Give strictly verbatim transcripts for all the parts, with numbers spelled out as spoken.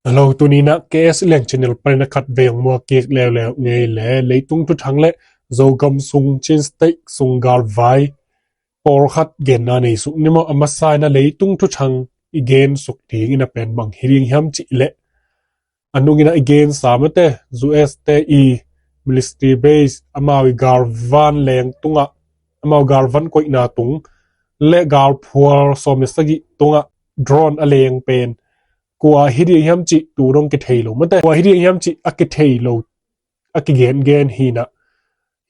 Hello, tuni-in ah K S Lian channel panin ah khat vei hong muak kik leuleu ing ei. Le leitung thuthang le Zogam sung, Chin State sung galvai pawlkhat genna nei suk ni maw. A masa-in ah leitung thuthang i gen suk dingin ah pen bang hi ding hiam cih leh, a nungin ah i gensa mate, U S te i military base, amau i galvan leng tungah, amau galvan koihna tung le galphual sawm le sagih tungah drone a leng pen kua hi ding hiam cih tu dong kithei lo mate. Kua hi ding hiam cih a kithei lo, a kigengen hi-in ah,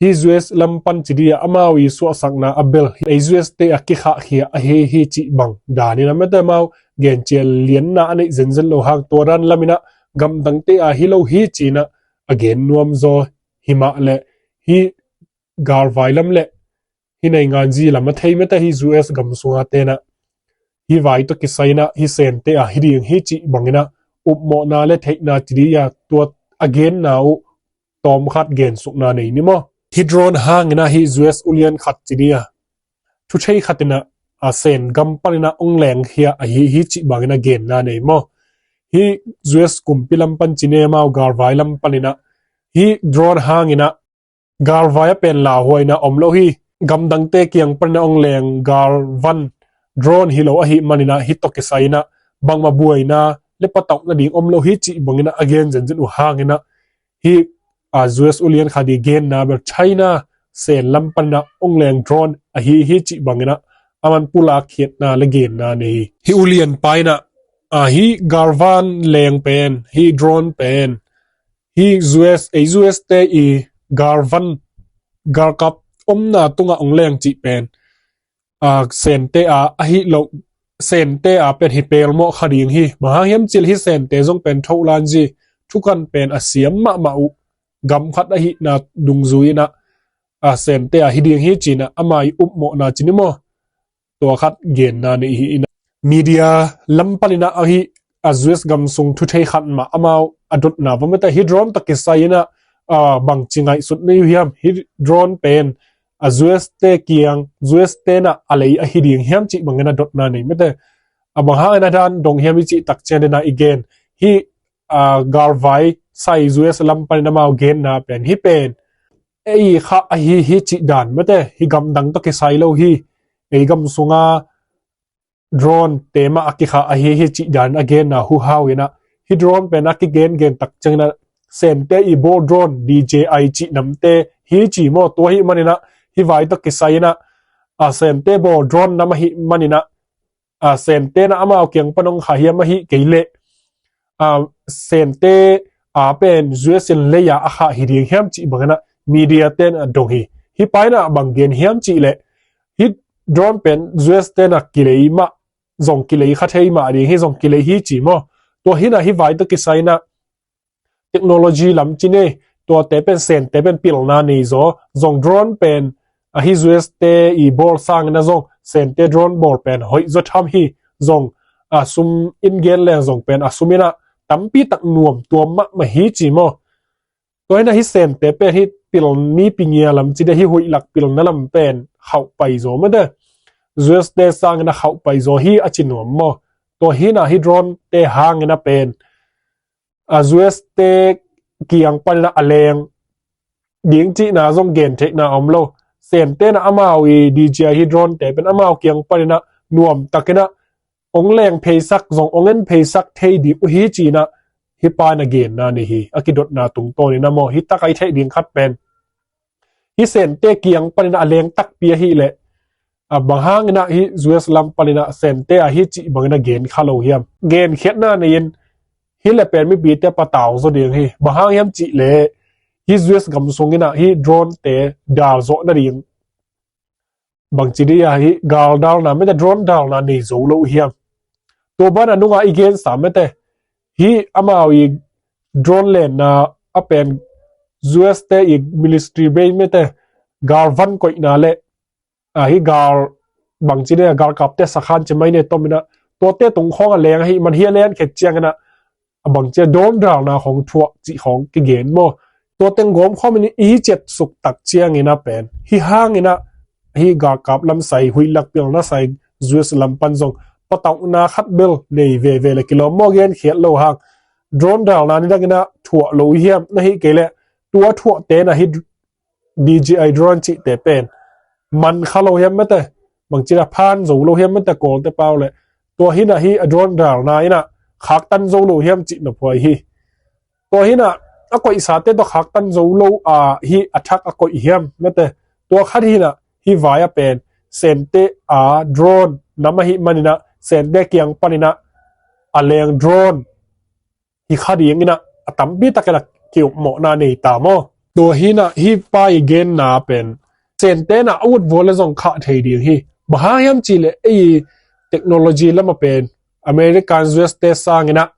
hi U S lam pan ci ding a, amau i suahsakna a bel, ei U S te a kikhahkhia ahi hi cih bang danin ah mate, amau gencian lianna a neih zenzen lo hang, tua dan lamin ah gamdangte a hi lo hi ci-in ah a gen nuam zaw. Hi mah le, hi galvai lam le hi nainganzi lam a thei mate, hi U S gam sunga te'n ah hi vai tawh kisai-in ah hi Sente a hi ding hi cih bangin ah upmawhna le theihna ci ding a, tua a genna uh tawmkhat gensukna nei ni maw. Hi drone hangin ah hi U S ulian khat ci ding a, thuthei khatin ah, a Sen gam panin ah hong lengkhia ahi hi cih bangin ah genna nei maw. Hi U S kumpi lam pan ci ni, amau galvai lam panin ah hi drone hangin ah galvai a pen lauhuaina om lo hi. Gamdangte kiang panin ah hong leng galvan drone hi lo ahih manin ah, hi tawh kisai-in ah bangmah buaina le patauhna ding om lo hi cih bangin ah a gen zenzen uh hangin ah, hi, a, U S ulian khat i genna bel China Sen lam panin ah hong leng drone ahi hi cih bangin ah aman pulak khiatna le genna nei hi. Hi ulianpa in ah, a, hi galvan leng pen, hi drone pen, hi U S, ei U S te i galvan, galkap omna tungah hong leng cih pen, a, Sente a ahi lo, Sente a pen hi pelmawh kha ding hi. Bang hang hiam cih leh hi Sente zong pen thohlanzi thukan pen a siam mahmah uh gam khat ahihna dungzui-in ah, a, Sente a hi ding hi ci-in ah ama i upmawhna ci ni maw, tua khat genna nei hi-in ah, media lam panin ah ahi, a, U S gam sung thuthei khat mah amau a dotna va mate, hi drone tawh kisai-in ah, a, bangci ngaihsut nei uh hiam, hi drone pen, a, U S te kiang, U S te'n ah a lei ahi ding hiam cih bangin ah dotna nei mate. A, bang hangin ah dan dong hiam i cih tak ciangin ah i gen, hi, a, galvai sai U S lam panin amau genna pen, hi pen ei khah ahi hi cih dan mate, hi gamdang tawh kisai lo hi, ei gam sunga drone te mah a kikhah ahi hi cih dan a genna uh hangin ah, hi drone pen a kigengen tak ciangin ah Sente i bawl drone, D J I cih namte hi ci maw. Tua ahih manin ah hi vai tawh kisai-in ah, a, Sente bawl drone nam ahih manin ah, a, Sente'n ah amau kiang pan hong khah hiam ahih kei leh, a, Sente a pen U S in lei a a khah hi ding hiam cih bangin ah media te'n ah dong hi. Hih pa in ah bang gen hiam cih leh, hi drone pen U S te'n ah kilei mah, zong kilei kha thei mah ding hi, zong kilei hi ci maw. Tua hi-in ah hi vai tawh kisai-in ah technology lam ci ni, tuate pen Sente pen pilna nei zaw, zong drone pen, a, hi U S te i bawl sangin ah zong Sente drone bawl pen hoih zaw tham hi, zong, a, sum in gen leng zong pen a sum in ah tampi tak nuam tuam mahmah hi ci maw. Tua hi-in ah hi Sente pen hi pil, mi pingia lam ci ding, hi huih lak pilna lam pen khauh pai zaw mate, U S te sangin ah khauh pai zaw hi a ci nuam maw. Tua hi-in ah hi drone te hangin ah pen, a, U S te kiang panin ah a leng ding cihna zong gen theihna om lo. Sente'n ah amau i D J I hi drone te pen amau kiang panin ah nuam takin ah hong leng pheisak, zong hong en pheisak thei ding uh hi ci-in ah hih pa in ah genna nei hi, a kidotna tungtawnin ah maw. Hih tak a i theih ding khat pen, hi Sente kiang panin ah a leng takpi ahih leh, a, bang hangin ah hi U S lam panin ah Sente a hi cih bangin ah gen kha lo hiam. Genkhiatna nei-in, hi leh pen mipite patau zaw ding hi. Bang hang hiam cih leh, hi U S gam sungin ah hi drone te dal zawh nading, bangci ding a, hi gal dalna mate, drone dalna nei zo lo uh hiam. Tua ban a nungah i gensa mate, hi amau i drone lenna a pen U S te i military base mate, galvan koihna le, a, hi gal, bangci ding a, galkapte sakhan ci mai ni, tom in ah, tuate tung khawng a leng ahih man, hi a len khet ciangin ah, a, bangci a, drone dalna khawng thuak cih khawng kigen maw. Tua teng gawm khawm in i hi ciat suk tak ciangin ah pen, hih hangin ah hi galkap lam sai, huih lak pilna sai, U S lam pan zong patauhna khat bel nei veve le kilawm maw, genkhiat lo hang. drone dalna ni dangin ah thuah lo uh hiam, na hi kei leh tua thuah te na hi DJI drone cihte pen man kha lo hiam mate, bangci a phan zo lo hiam mate, Kawlte pau leh tua hi na hi a drone dalna in ah khaktan zo lo hiam cih na phuai hi. Tua hi na a koihsate tawh khaktan zo lo a hi a thak a koih hiam mate, tua khat hi na hi vai a pen Sente a drone nam ahi manin ah Sente kiang panin ah a leng drone hi kha dingin ah a tampi takin a kiummawhna nei ta maw? Tua hi na hi pa i genna pen Sente na a ut vua le zong khah thei ding hi. Bang hang hiam cih leh ei technology lam a pen American US te sangin ah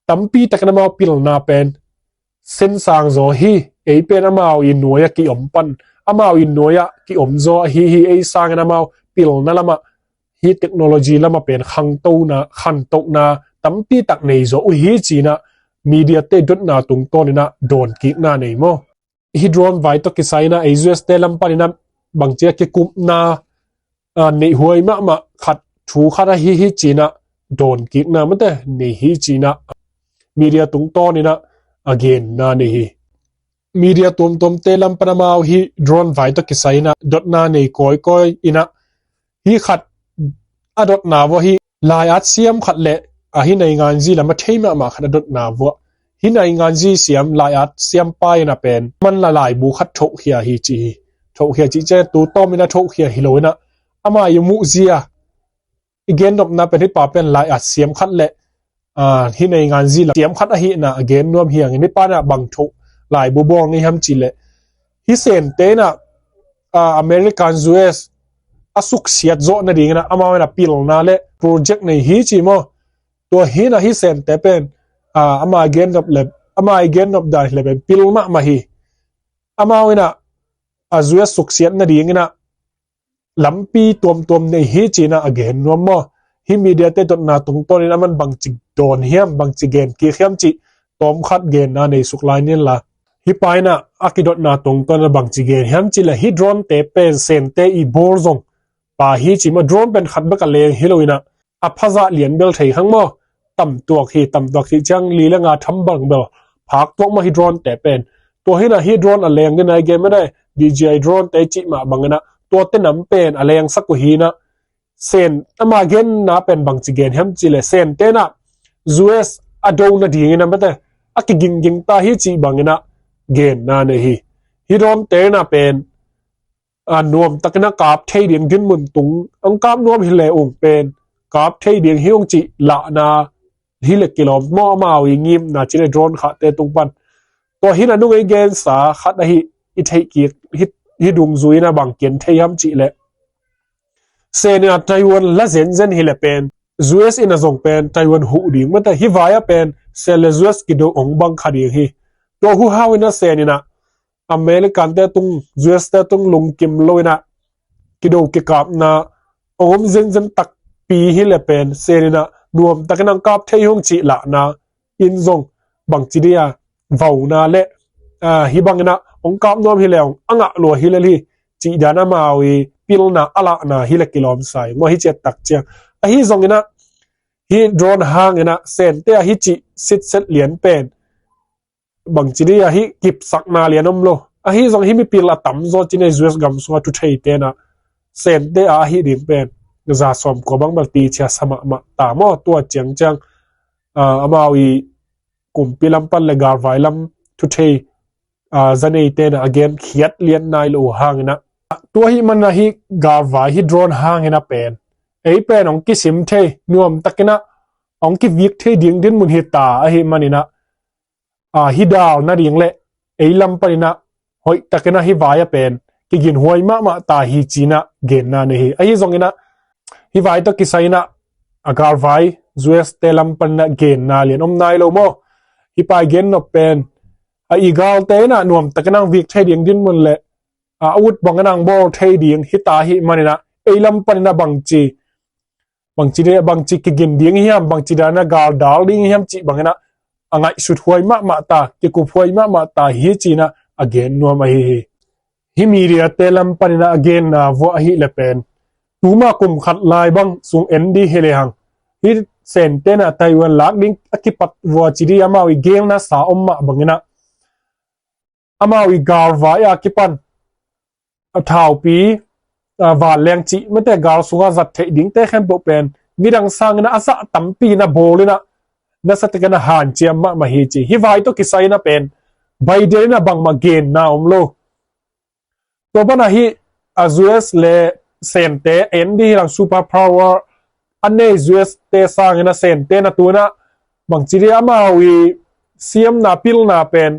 tampi takin amau pilna pen sen sang zaw hi. Ei pen amau i nuai a kiom pan, amau i nuai a kiom zaw ahi hi. Ei sangin amau pilna lam ah hi technology lam a pen khangtona, khantohna tampi tak nei zaw uh hi ci-in ah media te dotna tungtawnin ah dawn kikna nei maw? Hi drone vai tawh kisai-in ah ei US te lam panin ah bangci a kikupna, a, neih huai mahmah khat, thu khat ahi hi ci-in ah dawn kikna mate nei hi ci-in ah media tungtawnin ah a genna nei hi. Media tuamtuamte lam pan amau hi drone vai tawh kisai-in ah dotna nei kawikawi in ah hi khat a dotna vua hi lai-at siam khat le a hi nainganzi lam a thei mahmah khat a dotna vua. Hi nainganzi siam lai-at siam pa in a pen man la laibu khat thohkhia hi ci hi. Thohkhia cih ciang tu tawmin a thohkhia hi lo in ah ama i muhzia i gennopna pen hi pa pen lai-at siam khat le, a, hi nainganzi lam siam khat ahihna a gen nuam hi hangin hi pa in ah bang thoh laibu bawl ngei hiam cih leh hi Sente in ah, a, American US a suksiat zawh nadingin ah amau in ah pilna le project nei hi ci maw? Tua hi na hi Sente pen, a, ama gennop le, ama i gennop dan hi le pen pil mahmah hi. Amau in ah a US suksiat nadingin ah lampi tuamtuam nei hi ci-in ah a gen nuam maw? Hi media te dotna tungtawnin aman bangci dawn hiam, bangci gen kik hiam cih tawmkhat genna nei suk lai ni la. Hi pa in ah a kidotna tungtawnin ah bangci gen hiam cih leh hi drone te pen Sente i bawl zong pa hi ci maw? Drone pen khat bek a leng hi lo in ah a phazah lian bel thei khang maw? Tamtuak hi, tamtuak hi ciang li le nga tham bang bel phak tuak maw hi drone te pen. Tua hi na hi drone a leng ding a i gen mah na DJI drone te cih mah bangin ah tuate nam pen a lengsak uh hi na Sen ama genna pen bangci gen hiam cih leh Sente in ah US a do nadingin ah mate a kigingging ta hi cih bangin ah genna nei hi. Hi drone te in ah pen a nuam takin a kap thei ding dinmun tung, ang kap nuam hi le ung pen kap thei ding hi ung cih lahna hi le kilawm maw? Amau i ngimna ci le drone khahte tung pan. Tua hi na nung ei gensa khat ahi i theih kik hi, hi dungzui in ah bang ken thei hiam cih leh Sen in ah Taiwan la zenzen hi le pen US in ah zong pen Taiwan huh ding mate hi vai a pen Sen le US kido ong bang kha ding hi. Tua huh hau in ah Sen in ah American te tung, US te tung lungkim lo in ah kido kikapna ong om zenzen takpi hi le pen Sen in ah nuam takin ang kap thei hong cih lahna in zong bangci dia vauna le, a, hi bangin ah ong kap nuam hi le ong a ngah lua hi le hi cih dan amau i pilna a lahna hi le kilawm sai maw hi ciat tak ciang. Ahi zongin ah hi drone hangin ah Sente a hi cih sitset lian pen bangci dia hi kipsakna lian om lo. Ahi zong hi mipil a tam zaw ci nei US gam sua thu thei te in ah Sente a ahi ding pen za sawm kua bang bel ti cia sa mahmah ta maw? Tua ciang ciang, a, amau i kumpi lam pan le galvai lam thu thei, a, za nei te in ah a gen khiat lian nai lo uh hangin ah tua hi man ah hi galvai hi drone hangin ah pen ei pen ong kisim thei nuam takin ah ong kivik thei ding dinmun hi ta ahi manin ah a, hi dal nading le ei lam panin ah hoih takin ah hi vai a pen kigin huai mahmah ta hi ci-in ah genna nei hi. Ahi zongin ah hi vai tawh kisai in ah a galvai US te lam panin ah genna lian om nai lo maw? Hi pa i gennop pen a i galte in ah nuam takin ang vik thei ding dinmun le a ut bangin ang bawl thei ding hi ta ahi manin ah ei lam panin ah bangci bangci dia, bangci kigin ding hiam, bangci dan a gal dal ding hiam cih bangin ah a ngaihsut huai mahmah ta, kikup huai mahmah ta hi ci-in ah a gen nuam ahi hi. Hi media te lam panin ah a genna vua ahi le pen tuma kum khat lai bang sung en di hi le hang hi Sente in ah Taiwan lak ding a kipat vua ci dih amau i gelna sa om mah bangin ah amau i galvai a kipan a thaupi, a vanleng cih mate gal sunga zat theih dingte khempeuh pen midang sangin ah a zah tampi in ah bawl in ah nasa takin ah hanciam mahmah hi ci. Hih vai tawh kisai in ah pen Biden in ah bangmah genna om lo. Tua banah hih a U S le Sente en dih hi lang, super power a nei U S te sangin ah Sente in ah tu in ah bangci dih amau i siamna pilna pen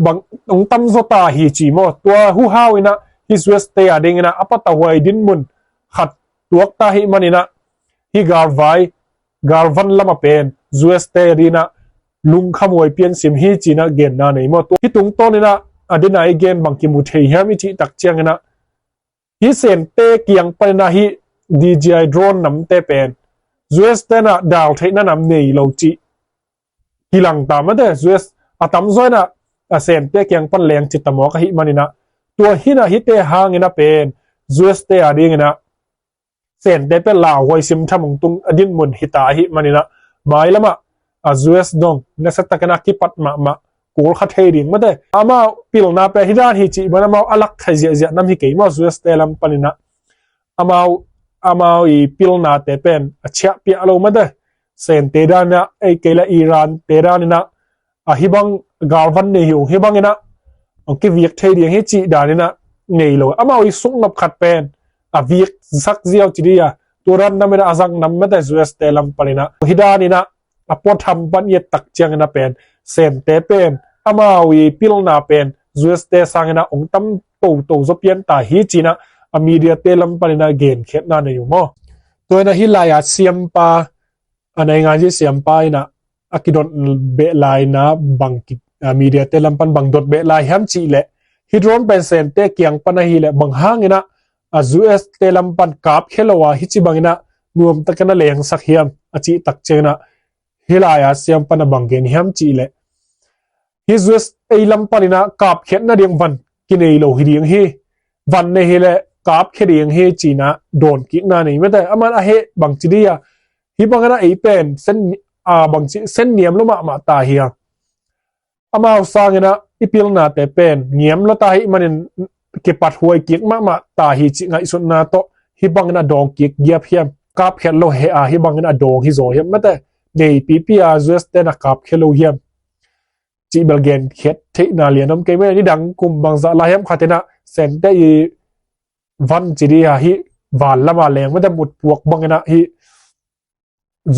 bang hong tamzaw ta hi ci maw. Tua huhau in ah hih U S te a dingin ah a patahuai dinmun khat tuak ta hi manin ah hih galvai, galvan lam a pen U S te a dingin ah lungkhamhuai piansim hi ci in ah genna nei maw. Tua hih tungtawn in ah a dingin ah i gen bang kimu thei hiam i cih tak ciangin ah hih Sente kiang panin ah hih D J I drone namte pen U S te in ah dal theihna nam nei lo cih kilang ta mate. U S a tamzaw in ah a Sente kiang pan leng ci ta mawk ahih manin ah tua hi in ah hihte hangin ah pen U S te a dingin ah Sente pen lauhuai simtham hong tung a dinmun hi ta ahih manin ah mailam ah a U S dong nasa takin ah kipat mahmah kul kha thei ding mate. Amau pilna pen hih dan hi cih bang amau a lak thei ziahziah nam hi kei maw. U S te lam panin ah amau, amau i pilnate pen a ciahpiah lo mate. Sente dan in ah ei kei la Iran te dan in ah a hih bang galvan nei hi ung, hih bangin ah hong kivik thei ding hi cih dan in ah nei lo. Amau i suknop khat pen a vik sak ziau ci dih a, tua dan nam in ah a zang nam mate. U S te lam panin ah hih dan in ah a puatham pan i et tak ciangin ah pen Sente pen amau i pilna pen U S te sangin ah hong tam toto zaw pian ta hi ci in ah a media te lam panin ah genkhiatna nei uh maw. Tua in ah hih lai-a siampa, a naingan zi siampa in ah a kidot beh lai in ah bang ki, a media te lam pan bang dot beh lai hiam cih leh hih drone pen Sente kiang pan ahih leh bang hangin ah a U S te lam pan kapkhia lo a hih ci bangin ah nuam takin ah lengsak hiam a cih tak ciangin ah hih lai-a siampa in ah bang gen hiam cih leh hih U S ei lam panin ah kapkhiatna ding van kinei lo hi ding hi. Van nei hi leh kapkhia ding hi ci in ah dawnkikna nei mate. Aman a heh bangci dih a, hih bangin ah ei pen sen, a bangci sen niam lo mahmah ta hi a. Amau sangin ah i pilnate pen niam lo ta hi manin kipat huai kik mahmah ta hi cih ngaihsutna tawh hih bangin ah dawng kik giap hiam? Kapkhiat lo heh a hih bangin ah dawng hi zaw hiam mate? Nei pipi a U S te in ah kapkhia lo hiam cih bel genkhiat theihna lian om kei mate. Nidang kum bangzah lai hiam khat in ah Sente i van ci dih a hih van lam a leng mate mutpuak bangin ah hih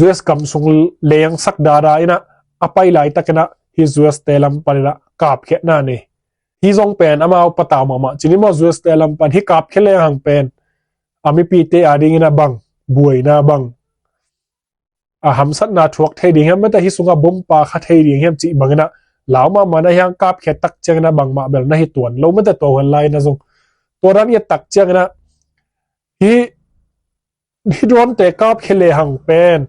U S gam sung lengsak dada in ah a pai laitakin ah hih U S te lam panin ah kapkhiatna nei. Hih zong pen amau patau mahmah ci ni maw. U S te lam pan hih kapkhia leng hang pen a mipite a dingin ah bang buaina bang a hamsatna thuak thei ding hiam mate, hih sungah bompa kha thei ding hiam cih bangin ah lau mahmah na hiang kapkhiat tak ciangin ah bangmah bel na hi tuan lo mate. Tua huan lai in ah zong tua dan i et tak ciangin ah hih, hih drone te kapkhia lehang pen,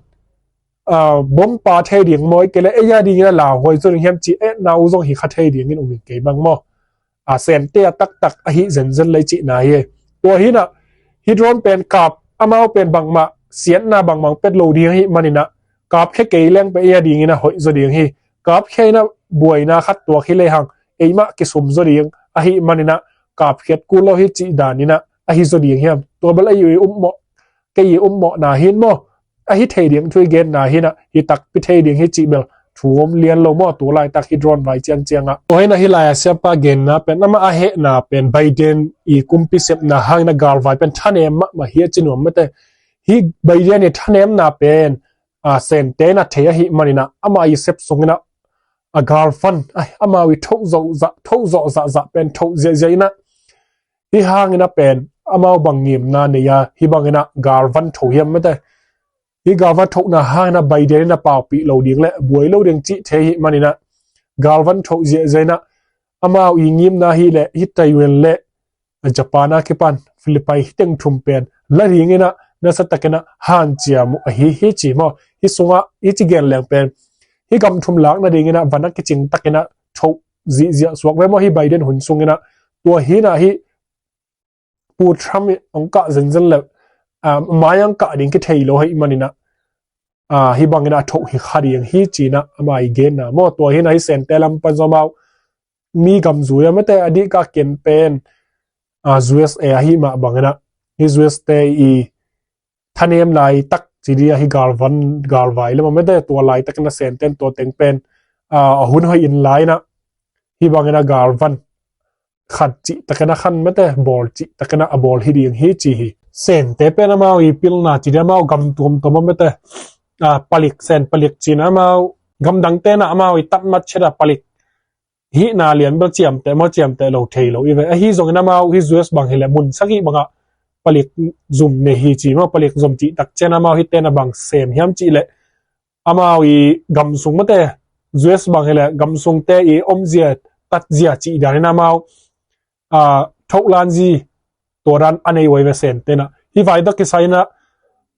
a, bompa thei ding maw, ahih kei leh ei a dingin a lauhuai zaw ding hiam cih etna uh zong hi kha thei dingin um hi kei bang maw. A, Sente a taktak ahi zenzen lei cihna hi. Tua hi in ah hih drone pen kap, amau pen bangmah siatna bangmah pet lo ding ahih manin ah kapkhia kei leng pen ei a dingin a hoih zaw ding hi. Kapkhia in ah buaina khat tuak hi lehang eimah kisum zaw ding ahih manin ah kapkhiat kul lo hi cih dan in ah ahi zaw ding hiam? Tua bel ei i um mawh, kei i um mawhna hi in maw, ahi thei ding thu i genna hi in ah, hi takpi thei ding hi cih bel thu om lian lo maw, tu laitak hih drone vai ciangciang ah. Tua hi in ah hih lai-a siapa genna pen, amah a hehna pen Biden i kumpi sepna hangin a galvai pen thanem mahmah hi a ci nuam mate. Hih Biden i thanemna pen, a, Sente in a thei ahih manin ah amah i sep sungin ah a galvan, ai, amau i thoh zawh zah, thoh zawh zah zah pen thoh ziahziah in ah, hih hangin a pen amau bang ngimna nei a, hih bangin a galvan tho hiam mate. Hih galvan thona hangin a Biden in a paupih lo ding le buai lo ding cih thei ahih manin a galvan tho ziahziah in a, amau i ngimna hi le hih Taiwan le Japan a kipan Philippine hih teng thum pen la dingin a nasa takin a hanciam uh ahi hi ci maw. Hih sungah hih ci gen leng pen hih gam thum lak nadingin a van a kicing takin a thoh zihziah suak ve maw hih Biden hun sungin a. Tua hi in a hih Pu Trump i hong kah zenzen le, ah, mai hong kah ding kithei lo ahih manin a, a, hih bangin a thoh hi kha ding hi ci-in a amau i genna maw. Tua hi-in a hih Sente lam pan zong amau mi gam zui a mate a dih ka ken pen, a, U S A ahi mah bangin a hih U S te i thanem laitak ci dih a hih galvan, galvai lam a mate tua laitakin a Sente'n tua teng pen, a, a hun hoih in lai-in a hih bangin a galvan khan cihtakin a khan mate, bawl cihtakin a bawl hi ding hi ci hi. Sente pen amau i pilna ci dih amau gam tuamtuam a mate, a, palik, Sen palik ci-in a amau gamdangte'n a amau i tatmat chet a palik hihna lian bel ciamteh maw ciamteh lo thei lo i ve. Ahi zongin amau hih U S bang hileh mun sagih bangah palik zum nei hi ci maw, palik zum cihtak ciang amau hihte na bang sem hiam cihleh amau i gam sung mate, U S bang hileh gam sungte i omzia tatzia cih danin amau, a, thohlan zi tua dan a nei uh a i ve Sente'n a. Hih vai tawh kisai-in a,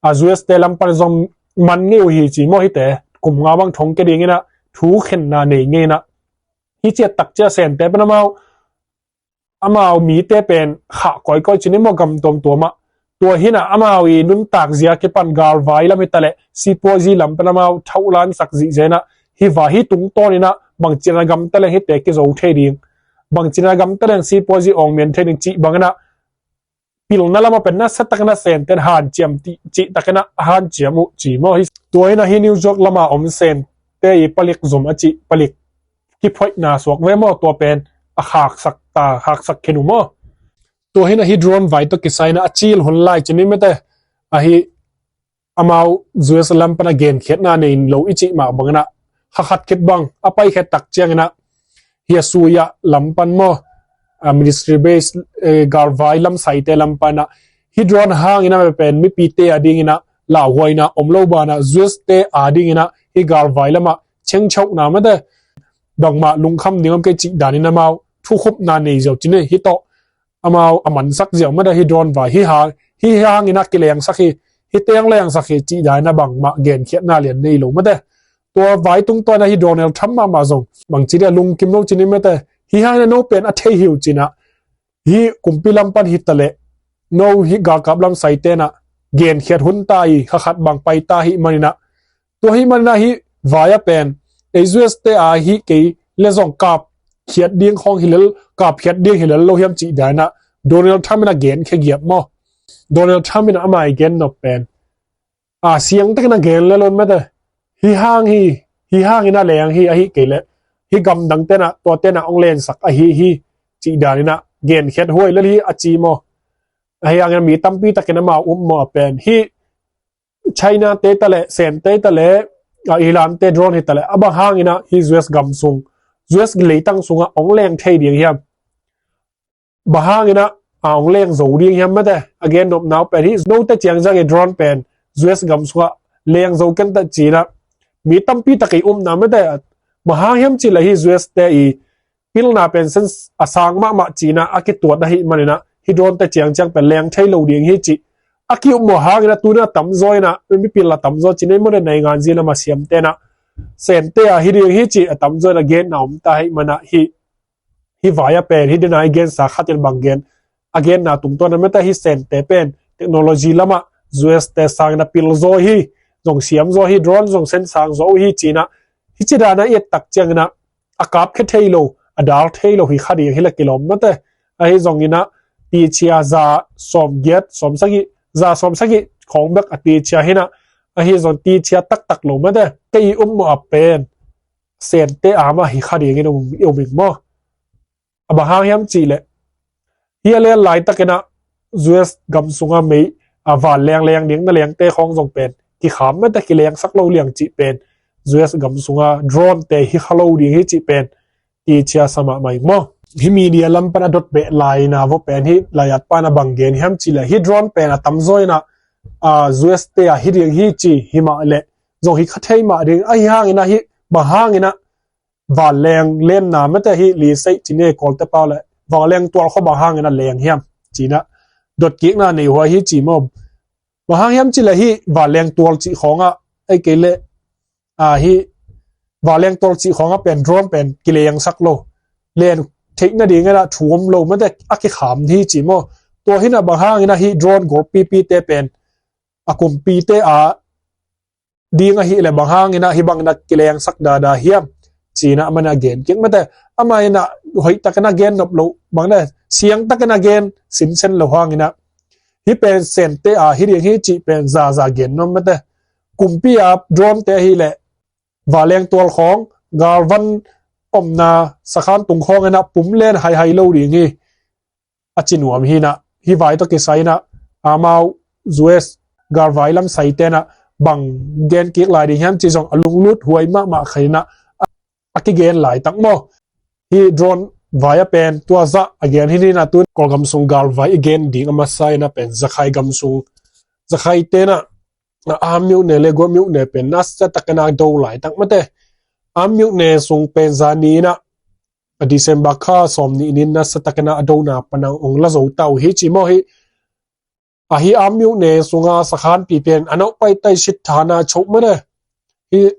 a, U S te lam pan zong man ngei uh hi ci maw hihte, kum nga bang thong kia dingin a thu khenna nei ngei-in a. Hih ciat tak ciang Sente pen amau, amau mite pen khah kawikawi ci ni maw gam tuamtuam ah. Tua hi-in a amau i nuntak zia kipan galvai lam hi taleh sipuazi lam pen amau thohlansak zihziah in a, hih vai hih tungtawnin a bangci-in a gamta leng hihte kizo thei ding, bangci-in a gamta leng sipuazi awngmian thei ding cih bangin a pilna lam a pen nasa takin a Sente'n hanciam cih, cihtakin a hanciam uh ci maw hi. Tua hi-in a hih New York lam a om Sente i palik zum a cih palik kiphoihna suak ve maw, tua pen a khaksak ta, khaksak khin uh maw. Tua hi-in a hih drone vai tawh kisai-in a a cil hun lai ci ni mate, a hih amau U S lam pan a genkhiatna nei lo i cih mah bangin a kha khat khit bang a paikhiat tak ciangin a hih a Suya lam pan maw, a, military base, eh, galvai lam saite lam pan a hih drone hangin a pen mipite a dingin a lauhuaina om lo banah U S te a dingin a hih galvai lam a chengchauhna mate, bangmah lungkham ding om kei cih danin amau thukhupna nei ziau ci ni. Hih tawh amau a mansak ziau mate hih drone vai, hih hang, hih hangin a kilengsak hi, hih teng lengsak hi cih danin a bangmah genkhiatna lian nei lo mate. Tua vai tungtawnin a hih Donald Trump mahmah zong bangci dih a lungkim lo ci ni mate, hih hangin a no pen a thei hi uh ci-in a, hih kumpi lam pan hi taleh no hih galkap lam saite'n a genkhiat hun ta hi, kha khat bang pai ta hi manin a, tua hi manin a hih vai a pen ei U S te a hi kei leh zong kapkhiat ding khawng hi lel, kapkhiat ding hi lel lo hiam cih danin a Donald Trump in a genkhia giap maw. Donald Trump in a amah i gen nop pen, a, siangtakin a gen lel un mate, hih hang hi, hih hangin a leng hi, ahi kei leh hih gamdangte'n a tuate'n a hong lensak ahi hi cih danin a genkhiat huai lel hi a ci maw. Ahi hangin a mi tampi takin amau um maw a pen hih China te taleh, Sen te taleh, a, Iran te drone hi taleh, a bang hangin a hih U S gam sung, U S leitang sungah hong leng thei ding hiam? Bang hangin a, a, hong leng zo ding hiam mate, a gen nopna uh pen hih note ciangciang i drone pen U S gam sungah leng zo ken ta ci-in a mi tampi tak i upna mate, bang hang hiam cihleh hih U S te i pilna pen sen a sang mahmah ci-in a a kituat ahih manin a hih drone te ciangciang pen leng thei lo ding hi cih a ki-up maw hangin a tu-in a tamzaw in a mipil a tamzaw ci ni maw, naingan zi lam a siamte'n a Sen te a hi ding hi cih a tamzaw in a genna om ta ahih manin a hih, hih vai a pen hih dena i gensa khat in bang gen, a genna tungtawn a mate hih Sen te pen technology lamah U S te sangin a pil zaw hi, zong siam zaw hi, drone zong sen sang zaw uh hi ci-in a, hih ci danin a i et tak ciangin a a kapkhia thei lo, a dal thei lo hi kha ding hi leh kilawm mate. Ahi zongin a tichia za sawmgiat, sawmsagih, za sawmsagih khawng bek a tichia hi-in a, ahi zong tichia taktak lo mate. Kei i um maw a pen Sen te a mah hi kha dingin um, um ing maw. A bang hang hiam cihleh hih a len laitakin a U S gam sunga mei, a, vanleng leng ding na lengte khawng zong pen kikham mate, kilengsak lo liang cih pen U S gam sunga drone te hi kha lo ding hi cih pen tichia sa mahmah ing maw. Hih media lam pan a dot beh lai-in a vaw pen hih lai-at pan a bang gen hiam cihleh hih drone pen a tamzaw in a, a, U S te a hi ding hi ci hi mah leh zong hi kha thei mah ding. Ahi hangin a hih bang hangin a vanleng lenna mate hih li seih ci ni Kawlte pau leh vanleng tual khawng bang hangin a leng hiam ci-in a dot kikna nei huai hi ci maw. Bang hang hiam cihleh hih vanleng tual cih khawngah, ei kei leh, a, hih vanleng tual cih khawngah pen drone pen kilengsak lo, len theih nadingin a thu om lo mate, a kikham hi ci maw. Tua hi-in a bang hangin a hih drone golpipi te pen a kumpite a ding ahih leh bang hangin ah hih bangin ah kilengsak dada hiam, ci-in ah aman a gen kik mate. Amah in ah hoihtakin a gen nop lo, bang le siangtakin a gen sinsen lo hangin ah hih pen Sente a hi ding hi cih pen zaza gen nuam mate. Kumpi a drone te ahih leh vanleng tual khawng, galvan omna sakhan tung khawngin ah pum len haihai lo ding hi, a ci nuam hi-in ah, hih vai tawh kisai-in ah amau U S galvai lam saite in ah bang gen kik lai ding hiam cih zong a lunglut huai mahmah khat in ah a kigen laitak maw. Hih drone vai a pen tua zah a gen hi-in ah, tun Kawlgam sung galvai i gen ding a masa in ah pen Zakhai gam sung, Zakhaite in ah, a, Amyone le Guamyone pen nasatakin a do laitak mate. Amyone sung pen zani in ah, a, December kha sawmnih ni-in nasatakin a dona pan a ong la zo ta uh hi ci maw. Hih ahi Amyone sunga sakhanpi pen a nau paitai Sitthana Chowk mate. Hih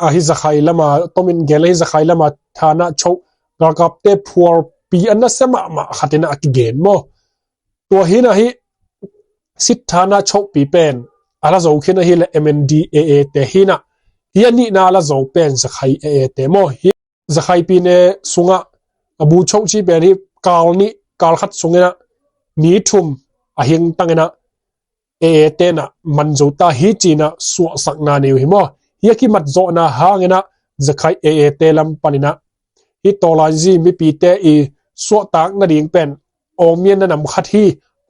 ahi Zakhai lama tomin gen le hih Zakhai lama Thana Chowk galkapte phualpi a nasia mahmah khat in ah a kigen maw. Tua hi-in ah hih Sitthana Chowkpi pen a la zo khin ahih leh M N D A A te hi-in ah, hih a nihna a la zo pen Zakhai A A te maw. Hih Zakhaipi ne sungah a Bu Chowk cih pen hih kal nih kal khat sungin ah ni thum a hingtangin ah A A te in ah man zo ta hi ci-in ah suahsakna nei uh hi maw. Hih a kimat zawhna hangin ah Zakhai A A te lam panin ah hih Tawlanzi mipite i suahtak nading pen awngmianna nam khat hi,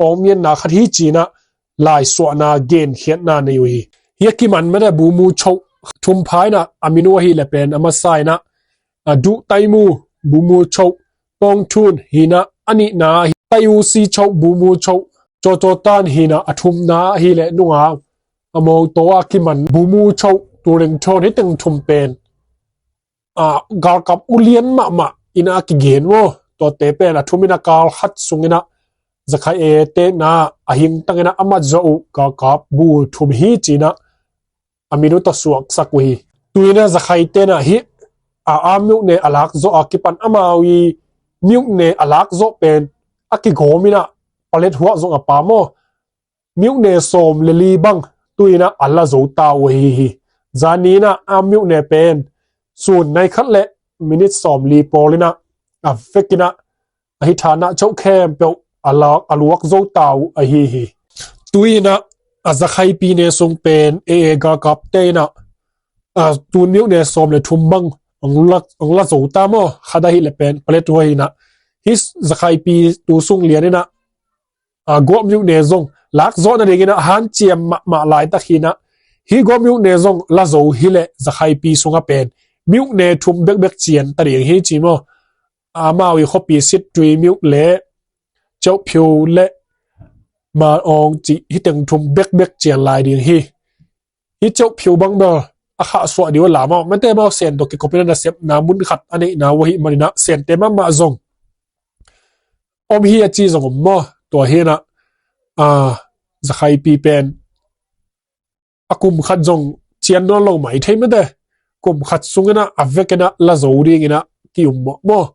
awngmianna khat hi ci-in ah laisuahna genkhiatna nei uh hi. Hih a kiman mate Bu Mu Chowk thum pha in ah a min uh ahih leh pen a masa in ah, a, Du Tai Mu, Bu Mu Chowk, Tawng Thun hi-in ah, a nihna ahi Tai U Si Chowk, Bu Mu Chowk, Caw Caw Tan hi-in ah, a thumna ahih leh nunga a mawtaw a kiman Bu Mu Chowk, Tu Ling Thon, hih teng thum pen, a, galkap ulian mahmah in ah a kigen maw. Tuate pen a thum in ah kal khat sungin ah Zakhai A A te in ah a hingtangin ah a mat zawh uh galkap bu thum hi ci-in ah a min uh tawh suaksak uh hi. Tu-in ah Zakhaite in ah hih, a, Amyone a lak zawh a kipan amau i Myone a lak zawh pen a kigawm in ah palet huah zong a pha maw. Myone sawm le li bang tu-in ah a la zo ta uh ahi hi. Zani in ah Amyone pen sun nai khat le minit sawmli pawl in ah a vek in ah ahi Thana Chowk khempeuh a lak, a luak zo ta uh ahi hi. Tu-in ah a Zakhaipi ne sung pen A A galkapte in ah, a, tun Myone sawm le thum bang ong la, ong la zo ta maw. Khat ahih leh pen palet huah hi-in ah hih Zakhaipi tu sung lian in ah, a, Guamyone zong lak zawh nadingin ah hanciam mahmah laitak hi-in ah, hih Guamyone zong la zo hi leh Zakhaipi sungah pen Myone thum bekbek cian ta ding hi ci maw. Amau i khuapi Sittwe Myo le Kyaukphyu le Ma Aung cih hih teng thum bekbek cian lai ding hi. Hih Kyaukphyu bang bel a khahsuah ding uh a lam ah, mate amau Sen tawh kikopin ah nasepna mun khat a neihna uh ahih manin ah Sente mahmah zong om hi a ci zong om maw. Tua hi-in ah, a, Zakhaipi pen a kum khat zong cian nawn lo mai thei mate. Kum khat sungin ah a vek in ah la zo dingin ah ki-um mawh maw.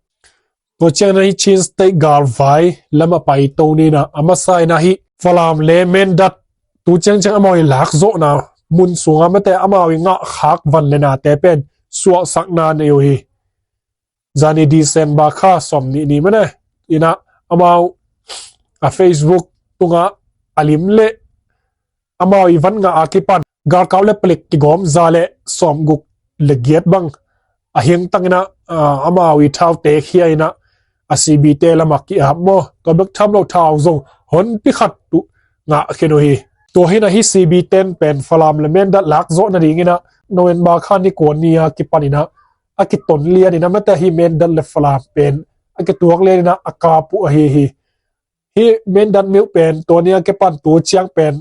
Tua ciangin ah hih Chin State galvai lam ah paito ni-in ah a masa in ah hih Falam le Mindat tu ciangciang amau i lak zawhna mun sungah mate amau i ngahkhak van le nate pen suahsakna nei uh hi. Zani December kha sawmnih ni mane in ah amau, a, Facebook tungah a lim le amau i van ngah a kipan galkap le palik kigawm za le sawmguk le giat bang a hingtangin ah, a, amau i thaute khia in ah a C B te lam ah ki-ap maw. Tua bek tham lo thau zong honpi khat tuh ngah khin uh hi. Tua hi-in ah hih C B ten pen Falam le Mindat lak zawh nadingin ah November kha ni kua ni a kipan in ah a kiton lian in ah mate hih Mindat le Falam pen a kituak lian in ah a kap uh ahi hi. Hih Mindat Myo pen tua ni a kipan tu ciang pen,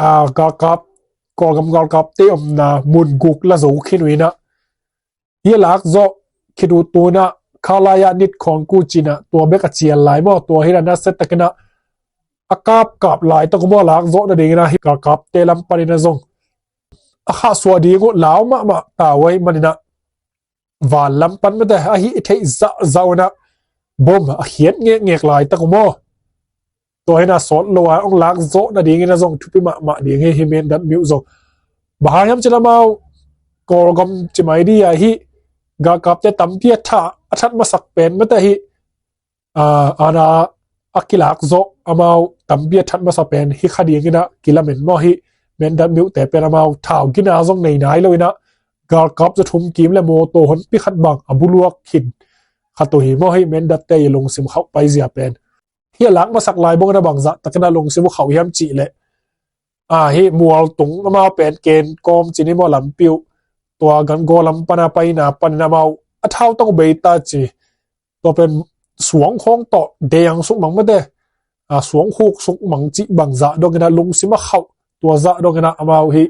a, galkap, Kawlgam galkapte omna mun guk la zo khin uh in ah, hih lak zawh khit uh tu-in ah khalai ah nit khawng ku ci-in ah tua bek a cian lai maw. Tua hi-in ah nasiatakin ah a kapkap laitak uh maw, lak zawh nadingin ah hih galkapte lam panin ah zong a khahsuah ding uh lau mahmah ta uh ahih manin ah van lam pan mate ahi i theih zahzah un ah bom a khiat ngekngek laitak uh maw. Tua hi-in ah sawt lo a ong lak zawh nadingin ah zong thupi mahmah ding hi, hih Mindat Myo zong. Bang hang hiam cih leh amau Kawlgam ci mai ding a, hih galkapte tampi a that, a that masak pen mate hih, aa, ana a kilak zawh amau tampi a that masa pen hih kha ding in ah kilamen maw. Hih Mindat Myo te pen amau thau gina zong nei nai lo in ah, galkap za thum kim le mawtaw honpi khat bang a buluak khin khat uh hi maw. Hih Mindat te i lungsim khauh paizia pen hih a lak masak lai bang in ah bangzah takin ah lungsim uh khauh hiam cih leh, aa, hih mual tung amau pen ken kawm ci ni maw, lampi uh, tua Gangaw lam pan a paina panin amau a thau tang uh bei ta ci. Tua pen suang khawng tawh deng suk mang mate, aa, suang khuk suk mang cih bangzah dong in ah lungsim a khauh, tua zah dong in ah amau hih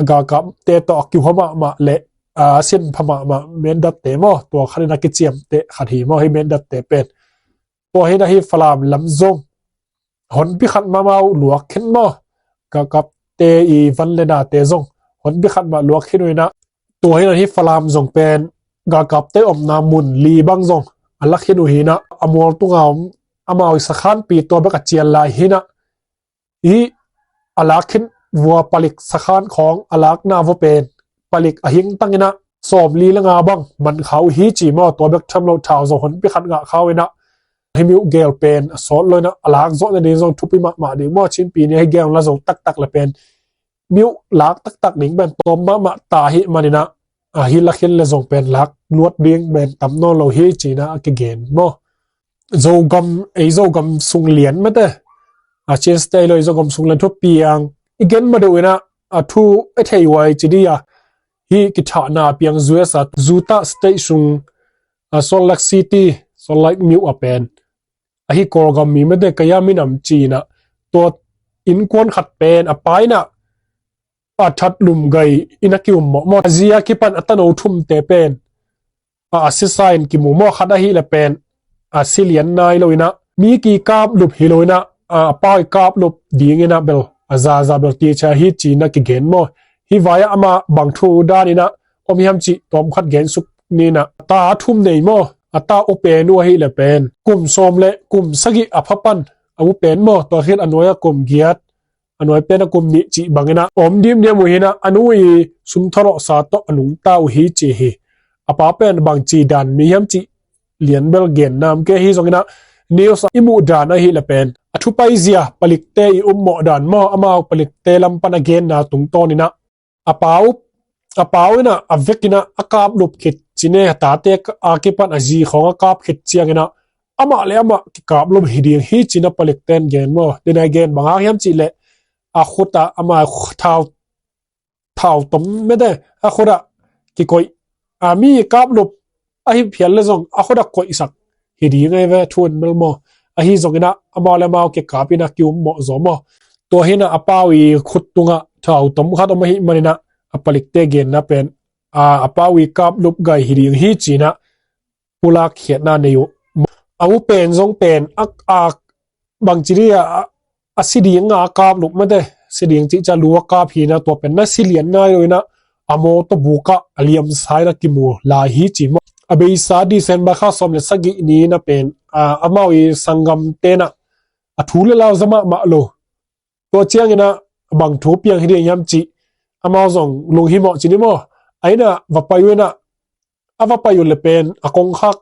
galkapte tawh a kihuai mahmah le, aa, sin pha mahmah Mindat te maw, tua khat in ah kiciamteh khat hi maw, hih Mindat te pen. Tua hi in ah hih Falam lam zong honpi khat mah amau luak khin maw, galkapte i van le nate zong honpi khat mah luak khin uh in ah, tua hi in ah hih Falam zong pen galkapte omna mun li bang zong a lak khin uh hi in ah, a mual tunga om amau i sakhanpi tua bek a cial lai hi in ah, hih a lak khin vua palik sakhan khawng a lakna vua pen palik a hing tang in ah sawmli le nga bang man kha uh hi ci maw. Tua bek tham lo, thau zong honpi khat ngah kha uh in ah, hih Myo gel pen a sawt lo in ah, a lak zawh nading zong thupi mahmah ding maw. Chin pi ni hih gel la zo taktak le pen Myo lak taktak ding pen tawm mahmah ta hi man in ah, a, hih lak khin le zong pen lak luat ding pen tam nawn lo hi ci in ah a kigen maw. Zogam, ei Zogam sung lian mate, a, Chin State lo ei Zogam sung lian thupiang i gen ma deuh in ah, a, thu e thei huai ci ding a, hih kithahna piang U S a Utah State sung, a, Salt Lake City, Salt Lake Myo a pen, a, hih Kawlgam mi mate, Kayah minam ci in ah, tua innkuan khat pen a pa in ah a that lum gai in a ki-um mawhmawh. A zi a kipan a tano thumte pen, a, a sisa in kimu maw. Khat ahih leh pen a si lian nai lo in ah, mi kikaplup hi lo in ah, a, a pa i kaplup ding in ah bel a zaza bel ti cia hi ci in ah kigen maw. Hih vai ah amah bang thu dan in ah om hiam cih tawmkhat gen suk ni in ah, ta a thum nei maw. A ta u pen uh ahih leh pen kum sawm le kum sagih a pha pan a u pen maw, tua khit a nuai ah kum giat, a nuai pen a kum nih cih bang in ah om dimdiam uh hi in ah, a nu i sum thalawhsa tawh a nungta uh hi ci hi. A pa pen bangci dan mi hiam cih lian bel gen nam kei hi zong in ah, news ah i muh dan ahih leh pen a thu paizia palikte i um mawh dan maw, amau palikte lam pan a genna tungtawn in ah, a pa uh, a pa uh in ah a vek in ah a kaplup khit ci ne, a tate a kipan a zi khawng a kap khit ciang in ah amah le amah kikaplup hi ding hi ci in ah palikte in gen maw. Dena gen bang hang hiam cih leh a khut ah ama thau, thau tom mate, a khut ah kikoih, a, mi kaplup ahi phial le zong a khut ah koihsak hi ding ahi ve, thu in bel maw. Ahi zong in ah amau le amau kikap in ah ki-um mawh zaw maw. Tua hi in ah a pa uh i khut tungah thau tom khat om ahih man in ah a palikte genna pen, a, a pa uh i kaplup gai hi ding hi ci in ah pulak khiatna nei uh. A u pen zong pen a, a, bangci ding a, a, a si ding a kaplup mate, si ding cih cia lu a kap hi in ah, tua pen na si lian nai lo in ah a mawtaw buk ah a liamsa in ah kimu lai hi ci maw. A beisa December kha sawm le sagih ni in ah pen, a, amau i sanggamte in ah a thu le lau za mahmah lo. Tua ciang in ah bang thu piang hi ding hiam cih amau zong lunghimawh ci ni maw. A inn ah va pai uh in ah, a va pai uh leh pen a kongkhak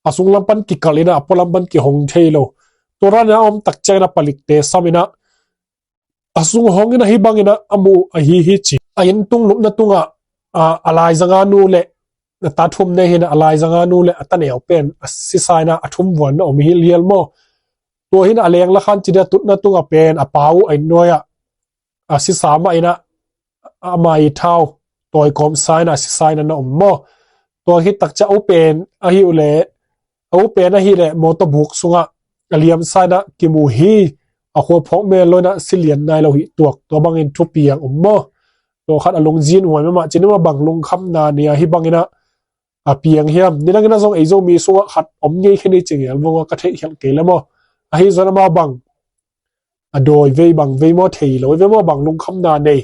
a sunglam pan kikal in ah a pualam pan kihong thei lo. Tua dan in ah a om tak ciang in ah palikte sam in ah a sung hong in ah hih bang in ah a mu uh ahi hi ci. A inn tung lupna tungah, a, a laizanga nu le a ta thum nei hi in ah, a laizanga nu le a ta neu pen a sisa in ah a thum vuan in ah om hi lial maw. Tua hi in ah a leng la khan ci ding a tutna tungah pen a pa uh a inn nuai ah a sisa mah in ah ama i thau tawi kawmsa in ah a sisa in ah na om maw. Tua khit tak ciang a u pen ahih uh leh, a u pen ahih leh mawtaw buk sungah a liamsa in ah kimu hi, a khua phawk mel lo in ah si lian nai lo hi tuak, tua bangin thupiang om maw. Tua khat a lungzin huai mahmah ci ni maw, bang lungkhamna nei a hih bang in ah a piang hiam. Nidang in ah zong ei Zomi sungah khat om ngei khin hi ci ngel vong a ka theih khialh kei le maw. Ahi zong amau bang a dawi vei bang vei maw, thei lo vei maw, bang lungkhamna nei,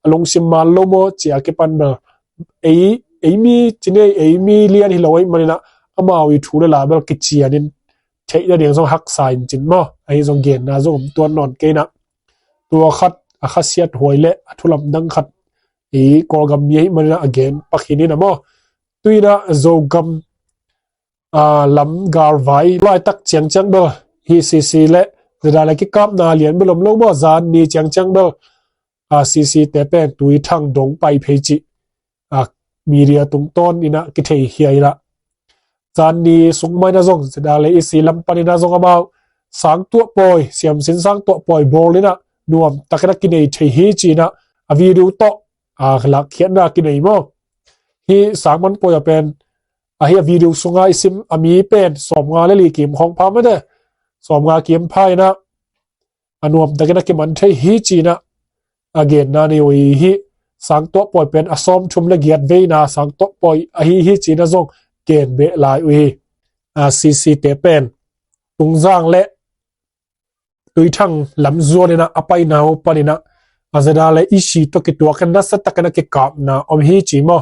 a lungsim mal lo maw ci a kipan bel ei, ei mi ci nei, ei mi lian hi lo ahih man in ah amau i thu le la bel kician in theih nading zong haksa in cin maw. Ahi zong genna zong om tuan nawn kei in ah, tua khat a khasiat huai le a thu lamdang khat i Kawlgam mi ahih manin a gen pak hi ni na maw. Tuina Zogam lam galvai laitak ciangciang bel hi C C le ZRA le kikapna lian bel om lo maw, zan ni ciangciang bel C C te pen Tuithang dong pai phei cih media tungtawn ina kithei hia ina. Zan ni sung maina zong ZRA le EC lam panina zong amau sang tuah pawi, siamsin sang tuah pawi bawl ina nuam takina kinei thei hi cina a video tawh a lakkhiatna kinei maw. Hi sang man pawi a pen ahi a video sunga i sim a mi pen sawmnga le li kim khawng pha mate, sawmnga kim pha ina a nuam takina kiman thei hi cina a genna nei uh hi. Sang tuah pawi pen a sawmthum le giat veina sang tuah pawi ahi hi cina zong gen beh lai uh hi. C C te pen Tungzang le Tuithang lam zuan ina a paina uh panina a ZRA le EC tawh kituak in nasa takina kikapna om hi ci maw.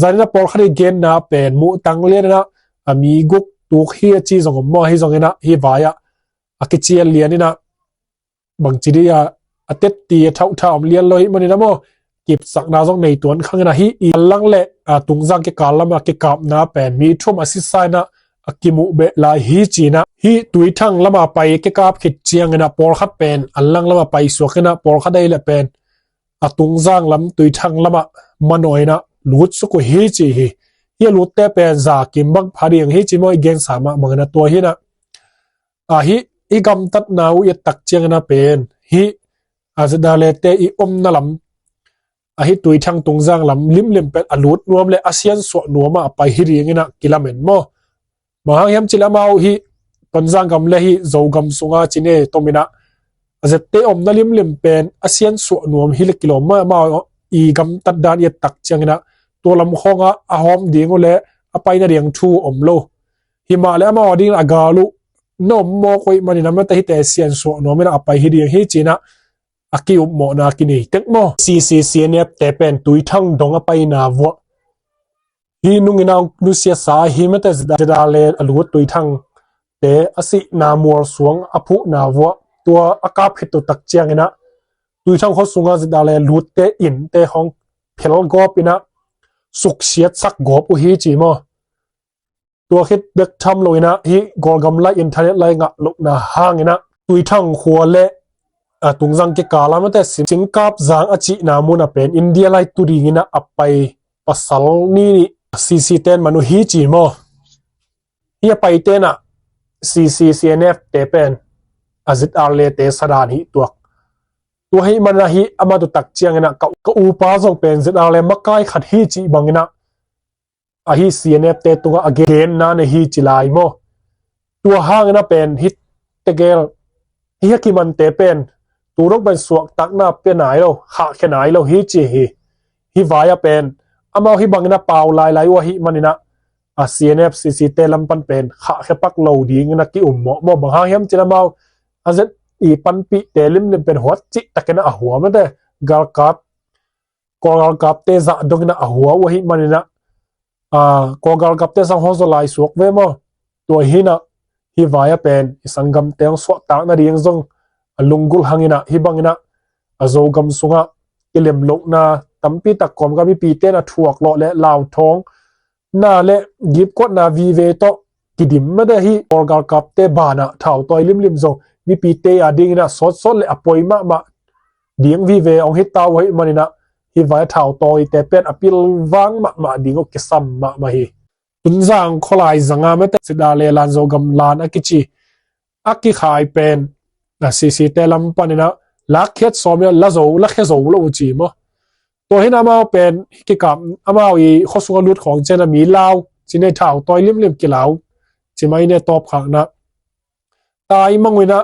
Zanina pawlkhat i genna pen muhtang lianina a mi guk tuk hi a ci zong om maw, hi zongina hi vai-ah a kician lianina bangci dia a tetti a thauhtha om lian lo hi manina maw. Kipsakna zong nei tuan khangina hi i Allang le Tungzang kikal lama kikapna pen mi thum a sisa ina a kimuh beh lai hi cina hi. Tuithang lama pai kikap khit ciangina pawlkhat pen Allang lama pai suakina pawlkhat ei le pen a Tungzang lam Tuithang lama manawina lut suk uh hi ci hi. Hi a lutte pen za kim bang pha ding hi ci maw, i gensa mah bangina tua hina ahi i gamtatna uh i a tak ciangina pen hi a ZRA le te i omna lam ahi Tuithang Tungzang lam limlim pen a lut nuam le a siansuah nuama a pai hi dingina kilamen maw. Bang hang hiam cile amau hi Tonzang gam le hi Zogam sunga cine tomina a zette omna limlim pen a siansuah nuam hi le kilawm maw, amau i gamtat dan i a tak ciangina tua lam khawnga a hawm ding uh le a paina ding thu om lo. Hi mah le amau a dingin a gal uh na om mawk uh hi manina mate hite siansuah nuamina a pai hi ding hi cina a ki-upmawhna kinei tek maw. CCCNF te pen Tuithang dong a paina vuah hi nungina nusiasa ahi mate ZRA le a lut Tuithang te a sihna mual suang a phuhna vuah tua a kap khit uh tak ciangina Tuithang khuasunga ZRA le lutte innte hong phel gawp ina suksiatsak gawp uh hi ci maw. Tua khit bek tham lo ina hi Kawlgam lai internet lai ngah lohna hangina Tuithang khua le Tungzang kikala mate Singkap zang a cihna muna pen India lai tu dingina a pai pasal ni nih CC ten man uh hi ci maw. Hi a pai tena CCCNF te pen a ZRA le te sadan hi tuak. Tua hi mana hi ama tu tak ciangina ka upa zong pen ZRA le makai khat hi cih bangina ahi CNF te tunga a genna nei hi ci lai maw. Tua hangina pen hi tegel hi a kimante pen tu dong pen suaktakna pia nai lo, khahkhia nai lo hi ci hi. Hi vai-a pen amau hi bangina pau lailai uh ahi manina a CNF CC te lam pan pen khahkhia pak lo dingina ki-um mawh maw. Bang hang hiam cin amau a zet i panpihte limlim pen huat cih takina a hua mate galkap Kawlgalkapte zah dongina a hua uh ahi manina Kawlgalkapte sang hawzaw lai suak ve maw. Tua hina hi vai-a pen i sanggamte hong suahtak nading zong a lunggulh hangina hi bangina a Zogam sungah kilemlohna tampi tak kawmkal mipite na thuak lawh le lauthawng na le gipkuatna vive tawh kidim mate hi. Kawlgalkapte banah thautawi limlim zong mipite a dingina sawtsawt le a poi mahmah ding vive hong hi ta uh ahi manina hi vai-a thautawite pen a pilvang mahmah ding uh kisam mahmah hi. Tunzang khualai zanga mate ZRA le lan Zogam lan a kici a kikhai pen a CC te lam panina lakkhiat sawmina la zo lakhia zo lo uh ci maw. Tua hina amau pen kikap amau i khuasunga lut khawng ciana mi lau cine thautawi limlim kilau ci mai ne tawpkhakna tai manguina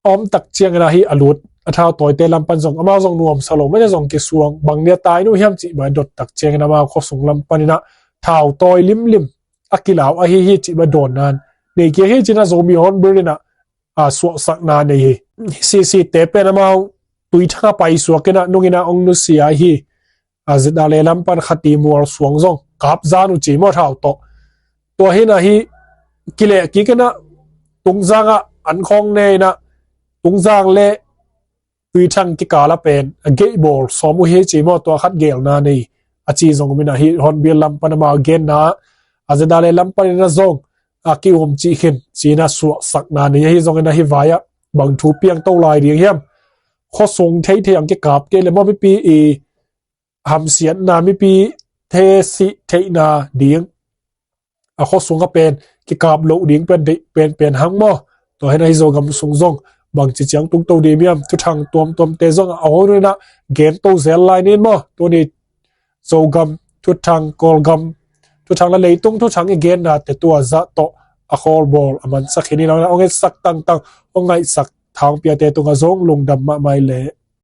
a om tak ciangina hi a lut a thautawite lam pan zong amau zong nuamsa lo mate zong kisuang bang nia tai nu hiam cih mai dot tak ciangina amau khuasung lam panina thautawi limlim a kilau ahi hi cih mai dawnnan nei kia hi cina Zomi Hornbill ina a suahsakna nei hi. CC te pen amau Tuithanga pai suakina nungina ong nusia hi. A ZRA le lam pan khati mual suang zong kap zan uh ci maw thau tawh. Tua hina hi kileh kikina Tungzanga an khawng neina Tungzang le Tuithang kikala pen a geih bawl sawm uh hi ci maw, tua khat gelna nei a ci zong om in, ahi Hornbill lam pan amau genna a zeda le lam panin a zong a ki-um cih khin cina suahsakna nei ahi zongin, ahi vai-ah bang thu piang to lai ding hiam? Khuasung theithei ang kikap kei le maw, mipi i hamsiatna, mipi thesih theihna ding a khuasung a pen kikap loh ding pen deih penpen hang maw? Tua hen ahi Zogam sung zong bangci ciang tung to ding hiam? Thuthang tuamtuamte zong a honuinah gen to zel lai nin maw? Tuni Zogam thuthang, Kawlgam thuthang le leitung thuthang i gennate tua zah tawh a khawlbawl a mansak hi ni lo, hong etsak tangtang, hong ngaihsak thangpiate tungah zong lungdam mahmah i le